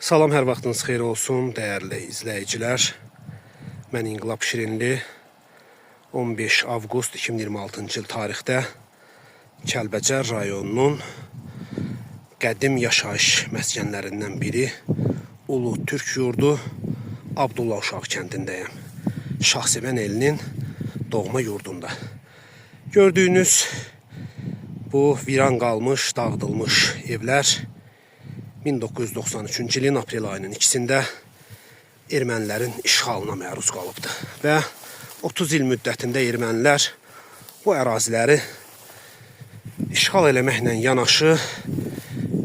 Salam, hər vaxtınız xeyir olsun, dəyərli izləyicilər. Mən İnqilab Şirinli. 15 avqust 2026-cı il tarixdə Kəlbəcər rayonunun qədim yaşayış məskənlərindən biri Ulu Türk yurdu Abdullah Uşağı kəndindəyəm. Şahsevən elinin doğma yurdunda. Gördüyünüz bu viran qalmış, dağıdılmış evlər 1993-cü ilin aprel ayının ikisində ermənilərin işğalına məruz qalıbdı. Və 30 il müddətində ermənilər bu əraziləri işğal eləməklə yanaşı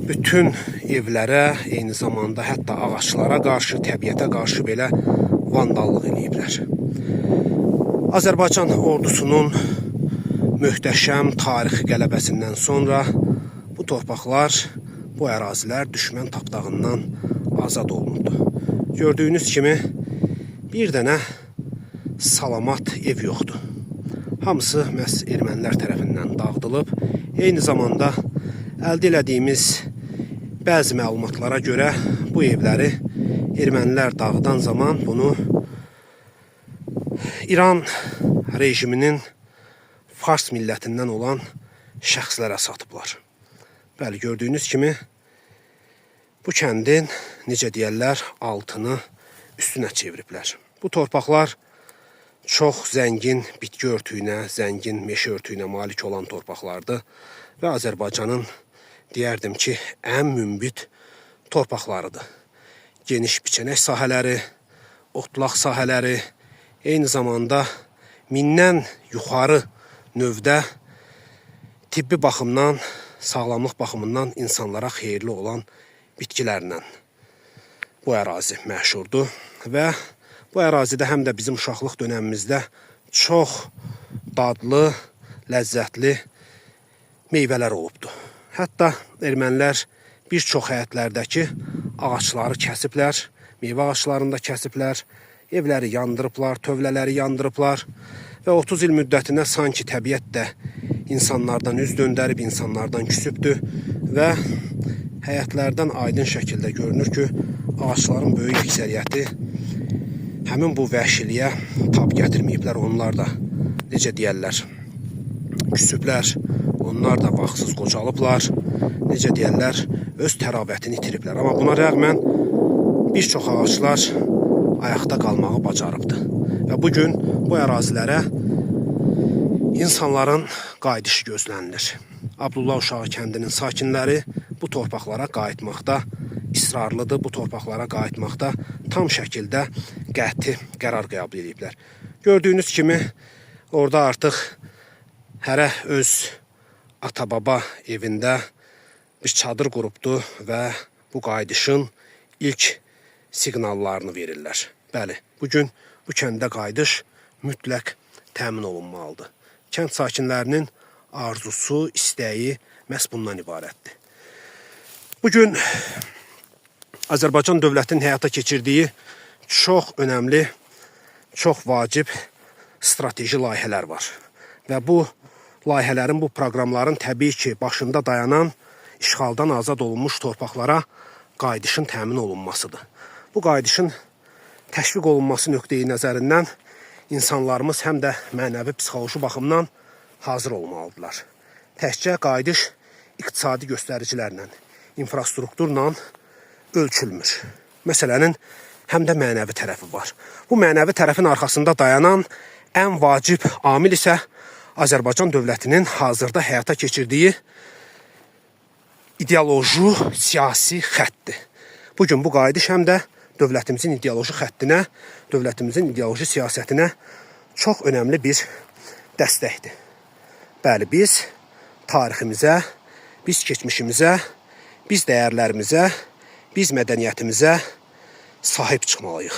bütün evlərə, eyni zamanda hətta ağaclara qarşı, təbiətə qarşı belə vandallıq eləyiblər. Azərbaycan ordusunun möhtəşəm tarixi qələbəsindən sonra bu torpaqlar, bu ərazilər düşmən tapdağından azad olundu. Gördüyünüz kimi bir dənə salamat ev yoxdur. Hamısı məhz ermənilər tərəfindən dağıdılıb. Eyni zamanda əldə elədiyimiz bəzi məlumatlara görə bu evləri ermənilər dağıdan zaman bunu İran rejiminin Fars millətindən olan şəxslərə satıblar. Bəli, gördüyünüz kimi bu kəndin, necə deyərlər, altını üstünə çeviriblər. Bu torpaqlar çox zəngin bitki örtüyünə, zəngin meşə örtüyünə malik olan torpaqlardır və Azərbaycanın deyərdim ki, ən münbit torpaqlarıdır. Geniş biçənək sahələri, otlaq sahələri, eyni zamanda mindən yuxarı növdə tibbi baxımdan, sağlamlıq baxımından insanlara xeyirli olan bitkilərlə bu ərazi məşhurdur və bu ərazidə həm də bizim uşaqlıq dönəmimizdə çox dadlı, ləzzətli meyvələr olubdu. Hətta ermənilər bir çox həyətlərdəki ağacları kəsiblər, meyvə ağaclarını da kəsiblər, evləri yandırıblar, tövlələri yandırıblar və 30 il müddətində sanki təbiət də insanlardan üz döndərib, insanlardan küsübdü və həyətlərdən aydın şəkildə görünür ki, ağacların böyük əksəriyyəti həmin bu vəhşiliyə tab gətirməyiblər. Onlar da necə deyərlər, küsüblər, onlar da vaxtsız qocalıblar, necə deyərlər, öz təravətini itiriblər. Amma buna rəğmən bir çox ağaclar ayaqda qalmağı bacarıbdı. Və bu gün bu ərazilərə insanların qayıdışı gözlənilir. Abdullah Uşağı kəndinin sakinləri bu torpaqlara qayıtmaqda israrlıdır, bu torpaqlara qayıtmaqda tam şəkildə qəti qərar qəbul ediblər. Gördüyünüz kimi orada artıq hərə öz ata-baba evində bir çadır qurubdu və bu qayıdışın ilk siqnallarını verirlər. Bəli, bu gün bu kəndə qayıdış mütləq təmin olunmalıdır. Kənd sakinlərinin arzusu, istəyi məhz bundan ibarətdir. Bu gün Azərbaycan dövlətinin həyata keçirdiyi çox önəmli, çox vacib strateji layihələr var. Və bu layihələrin, bu proqramların təbii ki, başında dayanan işğaldan azad olunmuş torpaqlara qayıdışın təmin olunmasıdır. Bu qayıdışın təşviq olunması nöqteyi nəzərindən insanlarımız həm də mənəvi, psixoloji baxımdan hazır olmalıdırlar. Təkcə qayıdış iqtisadi göstəricilərlə, infrastrukturla ölçülmür. Məsələnin həm də mənəvi tərəfi var. Bu mənəvi tərəfin arxasında dayanan ən vacib amil isə Azərbaycan dövlətinin hazırda həyata keçirdiyi ideoloji, siyasi xəttdir. Bu gün bu qayıdış həm də dövlətimizin ideoloji xəttinə, dövlətimizin ideoloji siyasətinə çox önəmli bir dəstəkdir. Bəli, biz tariximizə, biz keçmişimizə, biz dəyərlərimizə, biz mədəniyyətimizə sahib çıxmalıyıq.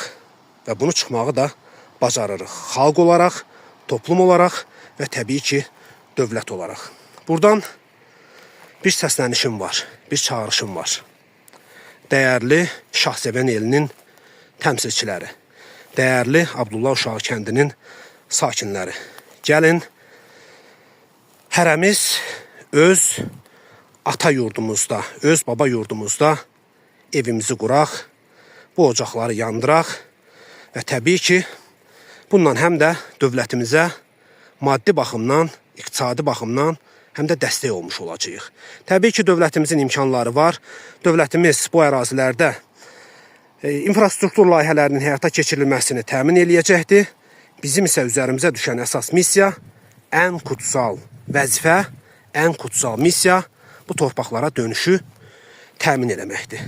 Və bunu çıxmağı da bacarırıq. Xalq olaraq, toplum olaraq və təbii ki, dövlət olaraq. Buradan bir səslənişim var, bir çağırışım var. Dəyərli Şahsevən elinin təmsilçiləri, dəyərli Abdullah Uşağı kəndinin sakinləri. Gəlin hərəmiz öz ata yurdumuzda, öz baba yurdumuzda evimizi quraq, bu ocaqları yandıraq və təbii ki, bununla həm də dövlətimizə maddi baxımdan, iqtisadi baxımdan həm də dəstək olmuş olacağıq. Təbii ki, dövlətimizin imkanları var. Dövlətimiz bu ərazilərdə infrastruktur layihələrinin həyata keçirilməsini təmin eləyəcəkdir. Bizim isə üzərimizə düşən əsas missiya, ən kutsal vəzifə, ən kutsal missiya bu torpaqlara dönüşü təmin eləməkdir.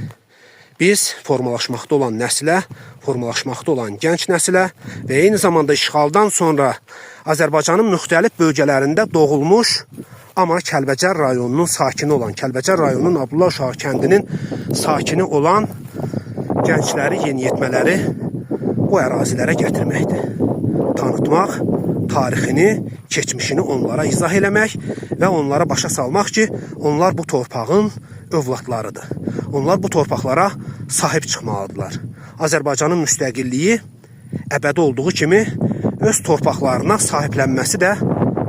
Biz formalaşmaqda olan nəslə, formalaşmaqda olan gənc nəslə və eyni zamanda işğaldan sonra Azərbaycanın müxtəlif bölgələrində doğulmuş, amma Kəlbəcər rayonunun sakini olan, Kəlbəcər rayonunun Abdullah Uşağı kəndinin sakini olan gəncləri, yeniyetmələri bu ərazilərə gətirməkdir. Tanıtmaq, tarixini, keçmişini onlara izah eləmək və onlara başa salmaq ki, onlar bu torpağın övladlarıdır. Onlar bu torpaqlara sahib çıxmalıdırlar. Azərbaycanın müstəqilliyi əbədi olduğu kimi öz torpaqlarına sahiblənməsi də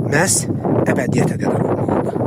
məhz əbədiyyətə qədər olmalıdır.